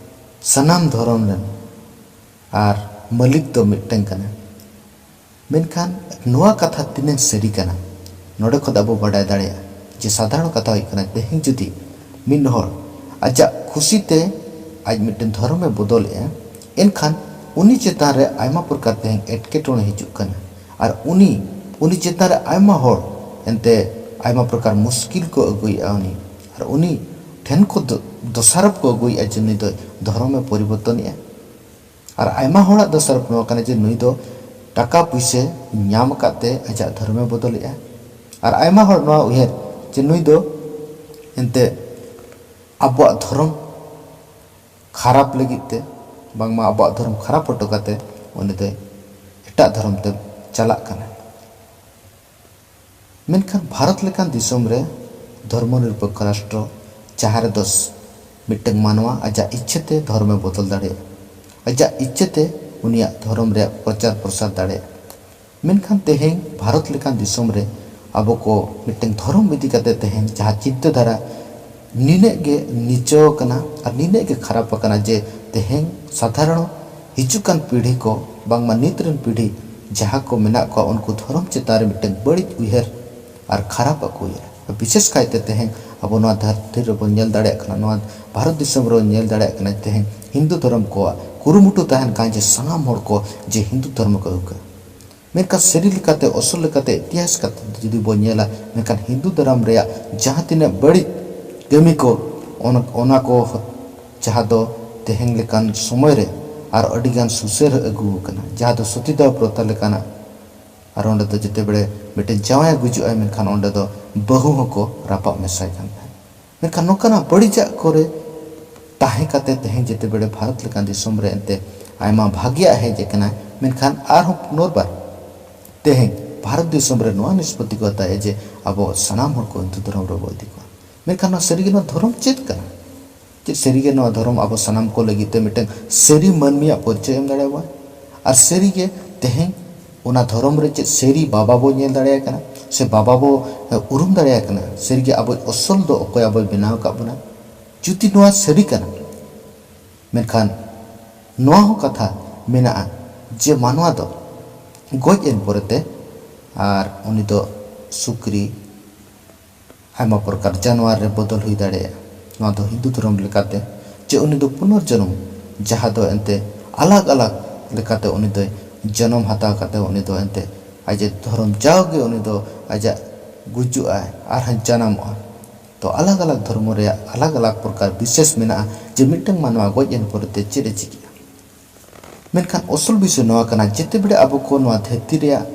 ᱥᱟᱱᱟᱢ ᱫᱷᱚᱨᱚᱢ ᱨᱮᱱ ᱟᱨ ᱢᱟᱹᱞᱤᱠ ᱫᱚ ᱢᱤᱫᱴᱟᱝ ᱠᱟᱱᱟ᱾ ᱢᱮᱱᱠᱷᱟᱱ ᱱᱚᱣᱟ ᱠᱟᱛᱷᱟ ᱛᱤᱱᱟᱹᱜ ᱥᱟᱹᱨᱤ ᱠᱟᱱᱟ? ᱱᱚᱰᱮ ᱠᱷᱚᱱ ᱟᱵᱚ ᱵᱟᱰᱟᱭ ᱫᱟᱲᱮᱭᱟᱜᱼᱟ ᱡᱮ ᱥᱟᱫᱷᱟᱨᱚᱱ ᱠᱟᱛᱷᱟ ᱦᱩᱭᱩᱜ ᱠᱟᱱᱟ, ᱛᱮᱦᱮᱧ ᱡᱩᱫᱤ ᱢᱤᱫ ᱦᱚᱲ ᱟᱡᱟᱜ ᱠᱷᱩᱥᱤ ᱛᱮ ᱟᱡ ᱢᱤᱫᱴᱮᱱ ᱫᱷᱚᱨᱚᱢᱮ ᱵᱚᱫᱚᱞᱮᱜᱼᱟ, ᱮᱱᱠᱷᱟᱱ ᱩᱱᱤ ᱪᱮᱛᱟᱱ ᱨᱮ ᱟᱭᱢᱟ ᱯᱨᱚᱠᱟᱨ ᱛᱮᱦᱮᱧ ᱮᱴᱠᱮᱴᱚᱬᱮ ᱦᱤᱡᱩᱜ ᱠᱟᱱᱟ᱾ ᱟᱨ ᱩᱱᱤ, ᱩᱱᱤ ᱪᱮᱛᱟᱱ ᱨᱮ ᱟᱭᱢᱟ ᱦᱚᱲ ᱮᱱᱛᱮ ᱟᱭᱢᱟ ᱯᱨᱚᱠᱟᱨ ᱢᱩᱥᱠᱤᱞ ᱠᱚ ᱟᱹᱜᱩᱭᱮᱫᱼᱟ ᱩᱱᱤ, ᱟᱨ ᱩᱱᱤ ᱴᱷᱮᱱ ᱠᱚ ᱫᱚ-, ᱫᱚᱥᱟᱨᱚᱯ ᱠᱚ ᱟᱹᱜᱩᱭᱮᱫᱼᱟ ᱡᱮ ᱱᱩᱭ ᱫᱚ ᱫᱷᱚᱨᱚᱢᱮ ᱯᱚᱨᱤᱵᱚᱨᱛᱚᱱᱮᱜᱼᱟ᱾ ᱟᱨ ᱟᱭᱢᱟ ᱦᱚᱲᱟᱜ ᱫᱚᱥᱟᱨᱚᱯ ᱱᱚᱣᱟ ᱠᱟᱱᱟ ᱡᱮ ᱱᱩᱭ ᱫᱚ ᱴᱟᱠᱟ ᱯᱩᱭᱥᱟᱹ ᱧᱟᱢ ᱟᱠᱟᱫ ᱛᱮ ᱟᱡᱟᱜ ᱫᱷᱚᱨᱚᱢᱮ ᱵᱚᱫᱚᱞᱮᱜᱼᱟ᱾ ᱟᱨ ᱟᱭᱢᱟ ᱦᱚᱲ ᱱᱚᱣᱟ ᱩᱭᱦᱟᱹᱨ ᱡᱮ ᱱᱩᱭ ᱫᱚ ᱮᱱᱛᱮ ᱟᱵᱚᱣᱟᱜ ᱫᱷᱚᱨᱚᱢ ᱠᱷᱟᱨᱟᱯ ᱞᱟᱹᱜᱤᱫ ᱛᱮ, ᱵᱟᱝᱢᱟ ᱟᱵᱚᱣᱟᱜ ᱫᱷᱚᱨᱚᱢ ᱠᱷᱟᱨᱟᱯ ᱦᱚᱴᱚ ᱠᱟᱛᱮ ᱩᱱᱤ ᱫᱚᱭ ᱮᱴᱟᱜ ᱫᱷᱚᱨᱚᱢ ᱛᱮ ᱪᱟᱞᱟᱜ ᱠᱟᱱᱟ᱾ ᱢᱮᱱᱠᱷᱟᱱ ᱵᱷᱟᱨᱚᱛ ᱞᱮᱠᱟᱱ ᱫᱤᱥᱚᱢ ᱨᱮ ᱫᱷᱚᱨᱢᱚ ᱱᱤᱨᱯᱚᱠᱠᱷᱚ ᱨᱟᱥᱴᱨᱚ, ᱡᱟᱦᱟᱸ ᱨᱮᱫᱚ ᱥ-, ᱢᱤᱫᱴᱟᱝ ᱢᱟᱱᱣᱟ ᱟᱡᱟᱜ ᱤᱪᱪᱷᱟᱹ ᱛᱮ ᱫᱷᱚᱨᱚᱢᱮ ᱵᱚᱫᱚᱞ ᱫᱟᱲᱮᱭᱟᱜᱼᱟ, ᱟᱡᱟᱜ ᱤᱪᱪᱷᱟᱹ ᱛᱮ ᱩᱱᱤᱭᱟᱜ ᱫᱷᱚᱨᱚᱢ ᱨᱮᱭᱟᱜ ᱯᱨᱚᱪᱟᱨ ᱯᱨᱚᱥᱟᱨ ᱫᱟᱲᱮᱭᱟᱜᱼᱟ᱾ ᱢᱮᱱᱠᱷᱟᱱ ᱛᱮᱦᱮᱧ ᱵᱷᱟᱨᱚᱛ ᱞᱮᱠᱟᱱ ᱫᱤᱥᱚᱢ ᱨᱮ ᱟᱵᱚ ᱠᱚ ᱢᱤᱫᱴᱟᱝ ᱫᱷᱚᱨᱚᱢ ᱤᱫᱤ ᱠᱟᱛᱮ ᱛᱮᱦᱮᱧ ᱡᱟᱦᱟᱸ ᱪᱤᱱᱛᱟᱹ ᱫᱷᱟᱨᱟ ᱱᱤᱱᱟᱹᱜ ᱜᱮ ᱱᱤᱪᱟᱹᱣ ᱟᱠᱟᱱᱟ ᱟᱨ ᱱᱤᱱᱟᱹᱜ ᱜᱮ ᱠᱷᱟᱨᱟᱯ ᱟᱠᱟᱱᱟ ᱡᱮ ᱛᱮᱦᱮᱧ ᱥᱟᱫᱷᱟᱨᱚᱱ ᱦᱤᱡᱩᱜ ᱠᱟᱱ ᱯᱤᱲᱦᱤ ᱠᱚ, ᱵᱟᱝᱢᱟ ᱱᱤᱛ ᱨᱮᱱ ᱯᱤᱲᱦᱤ ᱡᱟᱦᱟᱸ ᱠᱚ ᱢᱮᱱᱟᱜ ᱠᱚᱣᱟ, ᱩᱱᱠᱩ ᱫᱷᱚᱨᱚᱢ ᱪᱮᱛᱟᱱ ᱨᱮ ᱢᱤᱫᱴᱟᱝ ᱵᱟᱹᱲᱤᱡ ᱩᱭᱦᱟᱹᱨ ᱟᱨ ᱠᱷᱟᱨᱟᱯ ᱟᱜ ᱠᱚ ᱩᱭᱦᱟᱹᱨᱟ᱾ ᱵᱤᱥᱮᱥ ᱠᱟᱭᱛᱮ ᱛᱮᱦᱮᱧ ᱟᱵᱚ ᱱᱚᱣᱟ ᱫᱷᱟᱹᱨᱛᱤ ᱨᱮᱵᱚᱱ ᱧᱮᱞ ᱫᱟᱲᱮᱭᱟᱜ ᱠᱟᱱᱟ, ᱱᱚᱣᱟ ᱵᱷᱟᱨᱚᱛ ᱫᱤᱥᱚᱢ ᱨᱮᱵᱚᱱ ᱧᱮᱞ ᱫᱟᱲᱮᱭᱟᱜ ᱠᱟᱱᱟ, ᱛᱮᱦᱮᱧ ᱦᱤᱱᱫᱩ ᱫᱷᱚᱨᱚᱢ ᱠᱚᱣᱟᱜ ᱠᱩᱨᱩᱢᱩᱴᱩ ᱛᱟᱦᱮᱱ ᱠᱟᱱ ᱡᱮ ᱥᱟᱱᱟᱢ ᱦᱚᱲ ᱠᱚ ᱡᱮ ᱦᱤᱱᱫᱩ ᱫᱷᱚᱨᱢᱚ ᱠᱚ ᱟᱹᱜᱩ ᱠᱟᱜᱼᱟ᱾ ᱢᱮᱱᱠᱷᱟᱱ ᱥᱟᱹᱨᱤ ᱞᱮᱠᱟᱛᱮ, ᱟᱥᱚᱞ ᱞᱮᱠᱟᱛᱮ, ᱤᱛᱤᱦᱟᱥ ᱠᱟᱛᱮ ᱡᱩᱫᱤ ᱵᱚᱱ ᱧᱮᱞᱟ, ᱢᱮᱱᱠᱷᱟᱱ ᱦᱤᱱᱫᱩ ᱫᱷᱚᱨᱚᱢ ᱨᱮᱭᱟᱜ ᱡᱟᱦᱟᱸ ᱛᱤᱱᱟᱹᱜ ᱵᱟᱹᱲᱤᱡ ᱠᱟᱹᱢᱤ ᱠᱚ, ᱚᱱᱟ, ᱚᱱᱟ ᱠᱚ ᱡᱟᱦᱟᱸ ᱫᱚ ᱛᱮᱦᱮᱧ ᱞᱮᱠᱟᱱ ᱥᱚᱢᱚᱭ ᱨᱮ ᱟᱨ ᱟᱹᱰᱤᱜᱟᱱ ᱥᱩᱥᱟᱹᱨ ᱟᱹᱜᱩ ᱟᱠᱟᱱᱟ, ᱡᱟᱦᱟᱸ ᱫᱚ ᱥᱚᱛᱤᱫᱟᱦᱚ ᱯᱨᱚᱛᱷᱟ ᱞᱮᱠᱟᱱᱟᱜ᱾ ᱟᱨ ᱚᱸᱰᱮ ᱫᱚ ᱡᱮᱛᱮ ᱵᱮᱲᱮ ᱢᱤᱫᱴᱮᱱ ᱡᱟᱶᱟᱭ ᱜᱩᱡᱩᱜᱼᱟᱭ, ᱢᱮᱱᱠᱷᱟᱱ ᱚᱸᱰᱮ ᱫᱚ ᱵᱟᱹᱦᱩ ᱦᱚᱸᱠᱚ ᱨᱟᱯᱟᱜ ᱢᱮᱥᱟᱭ ᱠᱟᱱ ᱛᱟᱦᱮᱸᱫ᱾ ᱢᱮᱱᱠᱷᱟᱱ ᱱᱚᱝᱠᱟᱱᱟᱜ ᱵᱟᱹᱲᱤᱡᱟᱜ ᱠᱚᱨᱮ ᱛᱟᱦᱮᱸ ᱠᱟᱛᱮ ᱛᱮᱦᱮᱧ ᱡᱮᱛᱮ ᱵᱮᱲᱮ ᱵᱷᱟᱨᱚᱛ ᱞᱮᱠᱟᱱ ᱫᱤᱥᱚᱢ ᱨᱮ ᱮᱱᱛᱮ ᱟᱭᱢᱟ ᱵᱷᱟᱜᱮᱭᱟᱜ ᱦᱮᱡ ᱟᱠᱟᱱᱟ, ᱢᱮᱱᱠᱷᱟᱱ ᱟᱨᱦᱚᱸ ᱯᱩᱱᱚᱨᱵᱟᱨ ᱛᱮᱦᱮᱧ ᱵᱷᱟᱨᱚᱛ ᱫᱤᱥᱚᱢ ᱨᱮ ᱱᱚᱣᱟ ᱱᱤᱥᱯᱚᱛᱤ ᱠᱚ ᱦᱟᱛᱟᱣᱮᱫᱼᱟ ᱡᱮ ᱟᱵᱚ ᱥᱟᱱᱟᱢ ᱦᱚᱲ ᱠᱚ ᱦᱤᱱᱫᱩ ᱫᱷᱚᱨᱚᱢ ᱨᱮᱵᱚ ᱤᱫᱤ ᱠᱚᱣᱟ᱾ ᱢᱮᱱᱠᱷᱟᱱ ᱱᱚᱣᱟ ᱥᱟᱹᱨᱤᱜᱮ ᱱᱚᱣᱟ ᱫᱷᱚᱨᱚᱢ ᱪᱮᱫ ᱠᱟᱱᱟ? ᱪᱮᱫ ᱥᱟᱹᱨᱤᱜᱮ ᱱᱚᱣᱟ ᱫᱷᱚᱨᱚᱢ ᱟᱵᱚ ᱥᱟᱱᱟᱢ ᱠᱚ ᱞᱟᱹᱜᱤᱫ ᱛᱮ ᱢᱤᱫᱴᱟᱝ ᱥᱟᱹᱨᱤ ᱢᱟᱹᱱᱢᱤᱭᱟᱜ ᱯᱚᱨᱤᱪᱚᱭ ᱮᱢ ᱫᱟᱲᱮᱭᱟᱵᱚᱱᱟ? ᱟᱨ ᱥᱟᱹᱨᱤᱜᱮ ᱛᱮᱦᱮᱧ ᱚᱱᱟ ᱫᱷᱚᱨᱚᱢ ᱨᱮ ᱪᱮᱫ ᱥᱟᱹᱨᱤ ᱵᱟᱵᱟ ᱵᱚ ᱧᱮᱞ ᱫᱟᱲᱮᱭᱟᱭ ᱠᱟᱱᱟ ᱥᱮ ᱵᱟᱵᱟ ᱵᱚ, ᱮ, ᱩᱨᱩᱢ ᱫᱟᱲᱮᱭᱟᱭ ᱠᱟᱱᱟ? ᱥᱟᱹᱨᱤᱜᱮ ᱟᱵᱚ ᱟᱥᱚᱞ ᱫᱚ ᱚᱠᱚᱭ ᱟᱵᱚᱭ ᱵᱮᱱᱟᱣ ᱟᱠᱟᱫ ᱵᱚᱱᱟ? ᱡᱩᱫᱤ ᱱᱚᱣᱟ ᱥᱟᱹᱨᱤ ᱠᱟᱱᱟ, ᱢᱮᱱᱠᱷᱟᱱ ᱱᱚᱣᱟ ᱦᱚᱸ ᱠᱟᱛᱷᱟ ᱢᱮᱱᱟᱜᱼᱟ ᱡᱮ ᱢᱟᱱᱣᱟ ᱫᱚ ᱜᱚᱡ ᱮᱱ ᱯᱚᱨᱮᱛᱮ ᱟᱨ ᱩᱱᱤ ᱫᱚ ᱥᱩᱠᱨᱤ, ᱟᱭᱢᱟ ᱯᱨᱚᱠᱟᱨ ᱡᱟᱱᱣᱟᱨ ᱨᱮ ᱵᱚᱫᱚᱞ ᱦᱩᱭ ᱫᱟᱲᱮᱭᱟᱜᱼᱟ᱾ ᱱᱚᱣᱟ ᱫᱚ ᱦᱤᱱᱫᱩ ᱫᱷᱚᱨᱚᱢ ᱞᱮᱠᱟᱛᱮ ᱡᱮ ᱩᱱᱤ ᱫᱚ ᱯᱩᱱᱚᱨᱡᱚᱱᱚᱢ, ᱡᱟᱦᱟᱸ ᱫᱚ ᱮᱱᱛᱮ ᱟᱞᱟᱜᱽ ᱟᱞᱟᱜᱽ ᱞᱮᱠᱟᱛᱮ ᱩᱱᱤ ᱫᱚᱭ ᱡᱚᱱᱚᱢ ᱦᱟᱛᱟᱣ ᱠᱟᱛᱮ ᱩᱱᱤ ᱫᱚ ᱮᱱᱛᱮ ᱟᱡᱟᱜ ᱫᱷᱚᱨᱚᱢ ᱡᱟᱣᱜᱮ ᱩᱱᱤ ᱫᱚ ᱟᱡᱟᱜ ᱜᱩᱡᱩᱜᱼᱟᱭ ᱟᱨᱦᱚᱸ ᱡᱟᱱᱟᱢᱚᱜᱼᱟ᱾ ᱛᱚ ᱟᱞᱟᱜᱽ ᱟᱞᱟᱜᱽ ᱫᱷᱚᱨᱢᱚ ᱨᱮᱭᱟᱜ ᱟᱞᱟᱜᱽ ᱟᱞᱟᱜᱽ ᱯᱨᱚᱠᱟᱨ ᱵᱤᱥᱮᱥ ᱢᱮᱱᱟᱜᱼᱟ ᱡᱮ ᱢᱤᱫᱴᱟᱝ ᱢᱟᱱᱣᱟ ᱜᱚᱡ ᱮᱱ ᱯᱚᱨᱮᱛᱮ ᱪᱮᱫ ᱮ ᱪᱤᱠᱟᱹᱜᱼᱟ᱾ ᱢᱮᱱᱠᱷᱟᱱ ᱟᱥᱚᱞ ᱵᱤᱥᱚᱭ ᱱᱚᱣᱟ ᱠᱟᱱᱟ, ᱡᱮᱛᱮ ᱵᱮᱲᱮ ᱟᱵᱚ ᱠᱚ ᱱᱚᱣᱟ ᱫᱷᱟᱹᱨᱛᱤ ᱨᱮᱭᱟᱜ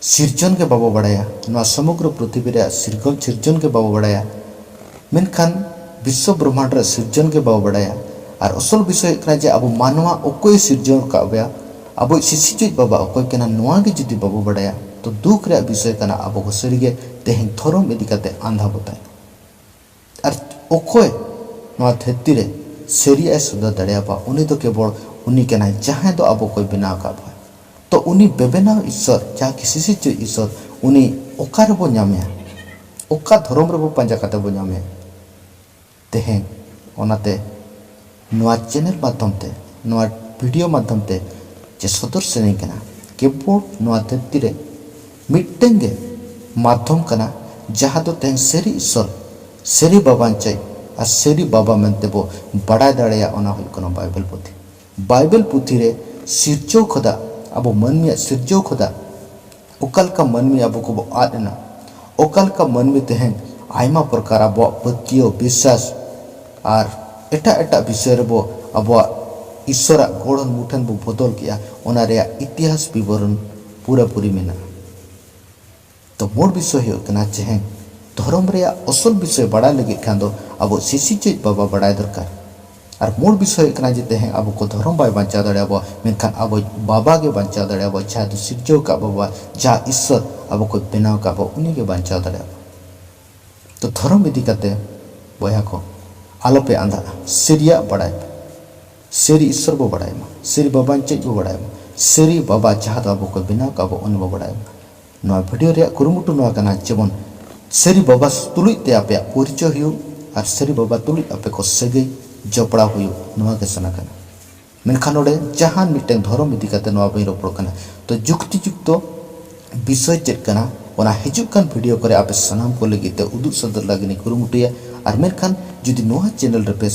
ᱥᱤᱨᱡᱚᱱ ᱜᱮ ᱵᱟᱵᱚ ᱵᱟᱲᱟᱭᱟ, ᱱᱚᱣᱟ ᱥᱚᱢᱚᱜᱨᱚ ᱯᱨᱤᱛᱷᱤᱵᱤ ᱨᱮᱭᱟᱜ ᱥᱤᱨᱜᱚᱱ, ᱥᱤᱨᱡᱚᱱ ᱜᱮ ᱵᱟᱵᱚ ᱵᱟᱲᱟᱭᱟ, ᱢᱮᱱᱠᱷᱟᱱ ᱵᱤᱥᱥᱚ ᱵᱨᱚᱦᱢᱟᱸᱰ ᱨᱮᱭᱟᱜ ᱥᱤᱨᱡᱚᱱ ᱜᱮ ᱵᱟᱵᱚ ᱵᱟᱲᱟᱭᱟ᱾ ᱟᱨ ᱟᱥᱚᱞ ᱵᱤᱥᱚᱭ ᱦᱩᱭᱩᱜ ᱠᱟᱱᱟ ᱡᱮ ᱟᱵᱚ ᱢᱟᱱᱣᱟ ᱚᱠᱚᱭᱮ ᱥᱤᱨᱡᱚᱱ ᱟᱠᱟᱫ ᱵᱚᱱᱟ, ᱟᱵᱚᱭᱤᱡ ᱥᱤᱥᱤᱨᱡᱟᱹᱣᱤᱡ ᱵᱟᱵᱟ ᱚᱠᱚᱭ ᱠᱟᱱᱟ, ᱱᱚᱣᱟ ᱜᱮ ᱡᱩᱫᱤ ᱵᱟᱵᱚ ᱵᱟᱲᱟᱭᱟ, ᱛᱚ ᱫᱩᱠ ᱨᱮᱭᱟᱜ ᱵᱤᱥᱚᱭ ᱠᱟᱱᱟ, ᱟᱵᱚ ᱠᱚ ᱥᱟᱹᱨᱤᱜᱮ ᱛᱮᱦᱮᱧ ᱫᱷᱚᱨᱚᱢ ᱤᱫᱤ ᱠᱟᱛᱮ ᱟᱸᱫᱷᱟ ᱵᱚ ᱛᱟᱦᱮᱱᱟ᱾ ᱟᱨ ᱚᱠᱚᱭ ᱱᱚᱣᱟ ᱫᱷᱟᱹᱨᱛᱤ ᱨᱮ ᱥᱟᱹᱨᱤᱭᱟᱜ ᱮ ᱥᱚᱫᱚᱨ ᱫᱟᱲᱮᱭᱟᱵᱚᱱᱟ, ᱩᱱᱤ ᱫᱚ ᱠᱮᱵᱚᱞ ᱩᱱᱤ ᱠᱟᱱᱟᱭ, ᱡᱟᱦᱟᱸᱭ ᱫᱚ ᱟᱵᱚ ᱠᱚᱭ ᱵᱮᱱᱟᱣ ᱟᱠᱟᱫ ᱵᱚᱱᱟ᱾ ᱛᱚ ᱩᱱᱤ ᱵᱮᱵᱮᱱᱟᱣ ᱤᱥᱥᱚᱨ, ᱡᱟᱦᱟᱸ ᱠᱤ ᱥᱤᱥᱤᱨᱡᱟᱹᱣᱤᱡ ᱤᱥᱥᱚᱨ, ᱩᱱᱤ ᱚᱠᱟ ᱨᱮᱵᱚ ᱧᱟᱢᱮᱭᱟ? ᱚᱠᱟ ᱫᱷᱚᱨᱚᱢ ᱨᱮᱵᱚ ᱯᱟᱸᱡᱟ ᱠᱟᱛᱮ ᱵᱚ ᱧᱟᱢᱮᱭᱟ? ᱛᱮᱦᱮᱧ ᱚᱱᱟᱛᱮ ᱱᱚᱣᱟ ᱪᱮᱱᱮᱞ ᱢᱟᱫᱽᱫᱷᱚᱢ ᱛᱮ, ᱱᱚᱣᱟ ᱵᱷᱤᱰᱤᱭᱳ ᱢᱟᱫᱽᱫᱷᱚᱢ ᱛᱮ ᱡᱮ ᱥᱚᱫᱚᱨ ᱥᱟᱱᱟᱧ ᱠᱟᱱᱟ, ᱠᱮᱵᱚᱞ ᱱᱚᱣᱟ ᱫᱷᱟᱹᱨᱛᱤ ᱨᱮ ᱢᱤᱫᱴᱟᱝ ᱜᱮ ᱢᱟᱫᱽᱫᱷᱚᱢ ᱠᱟᱱᱟ, ᱡᱟᱦᱟᱸ ᱫᱚ ᱛᱮᱦᱮᱧ ᱥᱟᱹᱨᱤ ᱤᱥᱥᱚᱨ, ᱥᱟᱹᱨᱤ ᱵᱟᱵᱟᱧᱪᱟᱹᱭ ᱟᱨ ᱥᱟᱹᱨᱤ ᱵᱟᱵᱟ ᱢᱮᱱᱛᱮ ᱵᱚ ᱵᱟᱲᱟᱭ ᱫᱟᱲᱮᱭᱟᱜ, ᱚᱱᱟ ᱦᱩᱭᱩᱜ ᱠᱟᱱᱟ ᱵᱟᱭᱵᱮᱞ ᱯᱩᱛᱷᱤ᱾ ᱵᱟᱭᱵᱮᱞ ᱯᱩᱛᱷᱤ ᱨᱮ ᱥᱤᱨᱡᱟᱹᱣ ᱠᱷᱚᱫᱟ, ᱟᱵᱚ ᱢᱟᱹᱱᱢᱤᱭᱟᱜ ᱥᱤᱨᱡᱟᱹᱣ ᱠᱷᱚᱫᱟ ᱚᱠᱟ ᱞᱮᱠᱟ ᱢᱟᱹᱱᱢᱤ ᱟᱵᱚ ᱠᱚᱵᱚ ᱟᱫ ᱮᱱᱟ, ᱚᱠᱟ ᱞᱮᱠᱟ ᱢᱟᱹᱱᱢᱤ ᱛᱮᱦᱮᱧ ᱟᱭᱢᱟ ᱯᱨᱚᱠᱟᱨ ᱟᱵᱚᱣᱟᱜ ᱯᱟᱹᱛᱭᱟᱹᱣ, ᱵᱤᱥᱥᱟᱥ ᱟᱨ ᱮᱴᱟᱜ ᱮᱴᱟᱜ ᱵᱤᱥᱚᱭ ᱨᱮᱵᱚ ᱟᱵᱚᱣᱟᱜ ᱤᱥᱥᱚᱨᱟᱜ ᱜᱚᱲᱦᱚᱱ ᱢᱩᱴᱷᱟᱹᱱ ᱵᱚ ᱵᱚᱫᱚᱞ ᱠᱮᱜᱼᱟ, ᱚᱱᱟ ᱨᱮᱭᱟᱜ ᱤᱛᱤᱦᱟᱥ ᱵᱤᱵᱚᱨᱚᱱ ᱯᱩᱨᱟᱹᱯᱩᱨᱤ ᱢᱮᱱᱟᱜᱼᱟ᱾ ᱛᱚ ᱢᱩᱲ ᱵᱤᱥᱚᱭ ᱦᱩᱭᱩᱜ ᱠᱟᱱᱟ ᱛᱮᱦᱮᱧ ᱫᱷᱚᱨᱚᱢ ᱨᱮᱭᱟᱜ ᱚᱥᱚᱞ ᱵᱤᱥᱚᱭ ᱵᱟᱲᱟᱭ ᱞᱟᱹᱜᱤᱫ ᱠᱷᱟᱱ ᱫᱚ ᱟᱵᱚ ᱥᱤᱥᱤᱨᱡᱟᱹᱣᱤᱡ ᱵᱟᱵᱟ ᱵᱟᱲᱟᱭ ᱫᱚᱨᱠᱟᱨ᱾ ᱟᱨ ᱢᱩᱲ ᱵᱤᱥᱚᱭ ᱦᱩᱭᱩᱜ ᱠᱟᱱᱟ ᱡᱮ ᱛᱮᱦᱮᱧ ᱟᱵᱚ ᱠᱚ ᱫᱷᱚᱨᱚᱢ ᱵᱟᱭ ᱵᱟᱧᱪᱟᱣ ᱫᱟᱲᱮᱭᱟᱵᱚᱣᱟ, ᱢᱮᱱᱠᱷᱟᱱ ᱟᱵᱚ ᱵᱟᱵᱟ ᱜᱮ ᱵᱟᱧᱪᱟᱣ ᱫᱟᱲᱮᱭᱟᱵᱚᱣᱟ, ᱡᱟᱦᱟᱸᱭ ᱫᱚ ᱥᱤᱨᱡᱟᱹᱣ ᱟᱠᱟᱫ ᱵᱟᱵᱟ, ᱡᱟᱦᱟᱸ ᱤᱥᱥᱚᱨ ᱟᱵᱚ ᱠᱚ ᱵᱮᱱᱟᱣ ᱟᱠᱟᱫ ᱵᱚ, ᱩᱱᱤ ᱜᱮ ᱵᱟᱧᱪᱟᱣ ᱫᱟᱲᱮᱭᱟᱵᱚᱣᱟ᱾ ᱛᱚ ᱫᱷᱚᱨᱚᱢ ᱤᱫᱤ ᱠᱟᱛᱮ ᱵᱚᱭᱦᱟ ᱠᱚ, ᱟᱞᱚᱯᱮ ᱟᱸᱫᱷᱟᱜᱼᱟ, ᱥᱟᱹᱨᱤᱭᱟᱜ ᱵᱟᱲᱟᱭ ᱯᱮ, ᱥᱟᱹᱨᱤ ᱤᱥᱥᱚᱨ ᱵᱚ ᱵᱟᱲᱟᱭ ᱢᱟ, ᱥᱟᱹᱨᱤ ᱵᱟᱵᱟ ᱪᱮᱫ ᱵᱚ ᱵᱟᱲᱟᱭ ᱢᱟ, ᱥᱟᱹᱨᱤ ᱵᱟᱵᱟ ᱡᱟᱦᱟᱸ ᱫᱚ ᱟᱵᱚ ᱠᱚ ᱵᱮᱱᱟᱣ ᱟᱠᱟᱫ ᱵᱚ, ᱩᱱᱤ ᱵᱚ ᱵᱟᱲᱟᱭ ᱢᱟ᱾ ᱱᱚᱣᱟ ᱵᱷᱤᱰᱤᱭᱳ ᱨᱮᱭᱟᱜ ᱠᱩᱨᱩᱢᱩᱴᱩ ᱱᱚᱣᱟ ᱠᱟᱱᱟ, ᱡᱮᱢᱚᱱ ᱥᱟᱹᱨᱤ ᱵᱟᱵᱟ ᱛᱩᱞᱩᱡ ᱛᱮ ᱟᱯᱮᱭᱟᱜ ᱯᱚᱨᱤᱪᱚᱭ ᱦᱩᱭᱩᱜ ᱟᱨ ᱥᱟᱹᱨᱤ ᱵᱟᱵᱟ ᱛᱩᱞᱩᱡ ᱟᱯᱮ ᱠᱚ ᱥᱟᱹᱜᱟᱹᱭ ᱡᱚᱯᱲᱟᱣ ᱦᱩᱭᱩᱜ, ᱱᱚᱣᱟ ᱜᱮ ᱥᱟᱱᱟ ᱠᱟᱱᱟ᱾ ᱢᱮᱱᱠᱷᱟᱱ ᱱᱚᱰᱮ ᱡᱟᱦᱟᱱ ᱢᱤᱫᱴᱮᱱ ᱫᱷᱚᱨᱚᱢ ᱤᱫᱤ ᱠᱟᱛᱮ ᱱᱚᱣᱟ ᱵᱟᱹᱧ ᱨᱚᱯᱚᱲ ᱠᱟᱱᱟ᱾ ᱛᱚ ᱡᱩᱠᱛᱤ ᱡᱩᱠᱛᱚ ᱵᱤᱥᱚᱭ ᱪᱮᱫ ᱠᱟᱱᱟ, ᱚᱱᱟ ᱦᱤᱡᱩᱜ ᱠᱟᱱ ᱵᱷᱤᱰᱤᱭᱳ ᱠᱚᱨᱮ ᱟᱯᱮ ᱥᱟᱱᱟᱢ ᱠᱚ ᱞᱟᱹᱜᱤᱫ ᱛᱮ ᱩᱫᱩᱜ ᱥᱚᱫᱚᱨ ᱞᱟᱹᱜᱤᱫ ᱤᱧ ᱠᱩᱨᱩᱢᱩᱴᱩᱭᱟ᱾ ᱟᱨ ᱢᱮᱱᱠᱷᱟᱱ ᱡᱩᱫᱤ ᱱᱚᱣᱟ ᱪᱮᱱᱮᱞ ᱨᱮᱯᱮ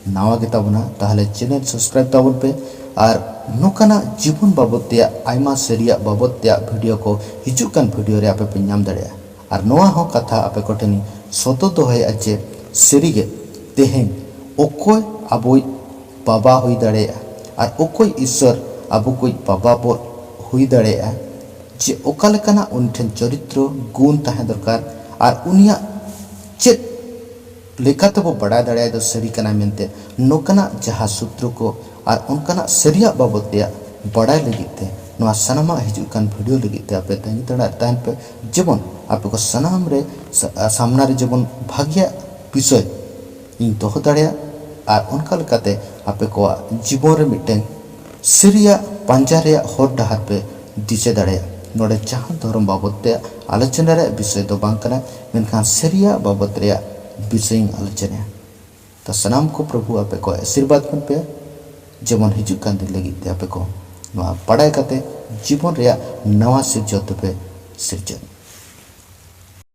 ᱱᱟᱣᱟ ᱜᱮᱛᱟ ᱵᱚᱱᱟ, ᱛᱟᱦᱚᱞᱮ ᱪᱮᱱᱮᱞ ᱥᱟᱵᱥᱠᱨᱟᱭᱤᱵ ᱛᱟᱵᱚᱱ ᱯᱮ᱾ ᱟᱨ ᱱᱚᱝᱠᱟᱱᱟᱜ ᱡᱤᱵᱚᱱ ᱵᱟᱵᱚᱫ ᱛᱮᱭᱟᱜ, ᱟᱭᱢᱟ ᱥᱟᱹᱨᱤᱭᱟᱜ ᱵᱟᱵᱚᱫ ᱛᱮᱭᱟᱜ ᱵᱷᱤᱰᱤᱭᱳ ᱠᱚ ᱦᱤᱡᱩᱜ ᱠᱟᱱ ᱵᱷᱤᱰᱤᱭᱳ ᱨᱮ ᱟᱯᱮ ᱯᱮ ᱧᱟᱢ ᱫᱟᱲᱮᱭᱟᱜᱼᱟ᱾ ᱟᱨ ᱱᱚᱣᱟ ᱦᱚᱸ ᱠᱟᱛᱷᱟ ᱟᱯᱮ ᱠᱚᱴᱷᱮᱱᱤᱧ ᱥᱚᱫᱚᱨ ᱫᱚᱦᱚᱭᱮᱫᱼᱟ ᱡᱮ ᱥᱟᱹᱨᱤᱜᱮ ᱛᱮᱦᱮᱧ ᱚᱠᱚᱭ ᱟᱵᱚᱭᱤᱡ ᱵᱟᱵᱟ ᱦᱩᱭ ᱫᱟᱲᱮᱭᱟᱜᱼᱟ ᱟᱨ ᱚᱠᱚᱭ ᱤᱥᱥᱚᱨ ᱟᱵᱚ ᱠᱚᱭᱤᱡ ᱵᱟᱵᱟ ᱵᱚ ᱦᱩᱭ ᱫᱟᱲᱮᱭᱟᱜᱼᱟ, ᱡᱮ ᱚᱠᱟ ᱞᱮᱠᱟᱱᱟᱜ ᱩᱱᱤ ᱴᱷᱮᱱ ᱪᱚᱨᱤᱛᱨᱚ ᱜᱩᱱ ᱛᱟᱦᱮᱸ ᱫᱚᱨᱠᱟᱨ ᱟᱨ ᱩᱱᱤᱭᱟᱜ ᱪᱮᱫ ᱞᱮᱠᱟᱛᱮᱵᱚ ᱵᱟᱲᱟᱭ ᱫᱟᱲᱮᱭᱟᱜᱼᱟ ᱫᱚ ᱥᱟᱹᱨᱤ ᱠᱟᱱᱟᱭ ᱢᱮᱱᱛᱮ, ᱱᱚᱝᱠᱟᱱᱟᱜ ᱡᱟᱦᱟᱸ ᱥᱩᱛᱨᱚ ᱠᱚ ᱟᱨ ᱚᱱᱠᱟᱱᱟᱜ ᱥᱟᱹᱨᱤᱭᱟᱜ ᱵᱟᱵᱚᱫ ᱛᱮᱭᱟᱜ ᱵᱟᱲᱟᱭ ᱞᱟᱹᱜᱤᱫ ᱛᱮ ᱱᱚᱣᱟ ᱥᱟᱱᱟᱢᱟᱜ ᱦᱤᱡᱩᱜ ᱠᱟᱱ ᱵᱷᱤᱰᱤᱭᱳ ᱞᱟᱹᱜᱤᱫ ᱛᱮ ᱟᱯᱮ ᱛᱟᱺᱜᱤ ᱛᱟᱲᱟᱜ ᱨᱮ ᱛᱟᱦᱮᱱ ᱯᱮ, ᱡᱮᱢᱚᱱ ᱟᱯᱮ ᱠᱚ ᱥᱟᱱᱟᱢ ᱨᱮ ᱥᱟ-, ᱥᱟᱢᱱᱟ ᱨᱮ ᱡᱮᱢᱚᱱ ᱵᱷᱟᱹᱜᱤᱭᱟᱜ ᱵᱤᱥᱚᱭ ᱤᱧ ᱫᱚᱦᱚ ᱫᱟᱲᱮᱭᱟᱜ ᱟᱨ ᱚᱱᱠᱟ ᱞᱮᱠᱟᱛᱮ ᱟᱯᱮ ᱠᱚᱣᱟᱜ ᱡᱤᱵᱚᱱ ᱨᱮ ᱢᱤᱫᱴᱮᱱ ᱥᱟᱹᱨᱤᱭᱟᱜ ᱯᱟᱸᱡᱟ ᱨᱮᱭᱟᱜ ᱦᱚᱨ ᱰᱟᱦᱟᱨ ᱯᱮ ᱫᱤᱥᱟᱹ ᱫᱟᱲᱮᱭᱟᱜᱼᱟ᱾ ᱱᱚᱰᱮ ᱡᱟᱦᱟᱸ ᱫᱷᱚᱨᱚᱢ ᱵᱟᱵᱚᱫ ᱛᱮ ᱟᱞᱳᱪᱚᱱᱟ ᱨᱮᱭᱟᱜ ᱵᱤᱥᱚᱭ ᱫᱚ ᱵᱟᱝ ᱠᱟᱱᱟ, ᱢᱮᱱᱠᱷᱟᱱ ᱥᱟᱹᱨᱤᱭᱟᱜ ᱵᱟᱵᱚᱫ ᱨᱮᱭᱟᱜ ᱵᱤᱥᱚᱭ ᱤᱧ ᱟᱞᱳᱪᱚᱱᱟᱭᱟ᱾ ᱛᱚ ᱥᱟᱱᱟᱢ ᱠᱚ ᱯᱨᱚᱵᱷᱩ ᱟᱯᱮ ᱠᱚ ᱟᱥᱤᱨᱵᱟᱫᱽ ᱵᱚᱱ ᱯᱮ, ᱡᱮᱢᱚᱱ ᱦᱤᱡᱩᱜ ᱠᱟᱱ ᱫᱤᱱ ᱞᱟᱹᱜᱤᱫ ᱛᱮ ᱟᱯᱮ ᱠᱚ ᱱᱚᱣᱟ ᱵᱟᱲᱟᱭ ᱠᱟᱛᱮ ᱡᱤᱵᱚᱱ ᱨᱮᱭᱟᱜ ᱱᱟᱣᱟ ᱥᱤᱨᱡᱚᱱ ᱛᱮᱯᱮ ᱥᱤᱨᱡᱚᱱ᱾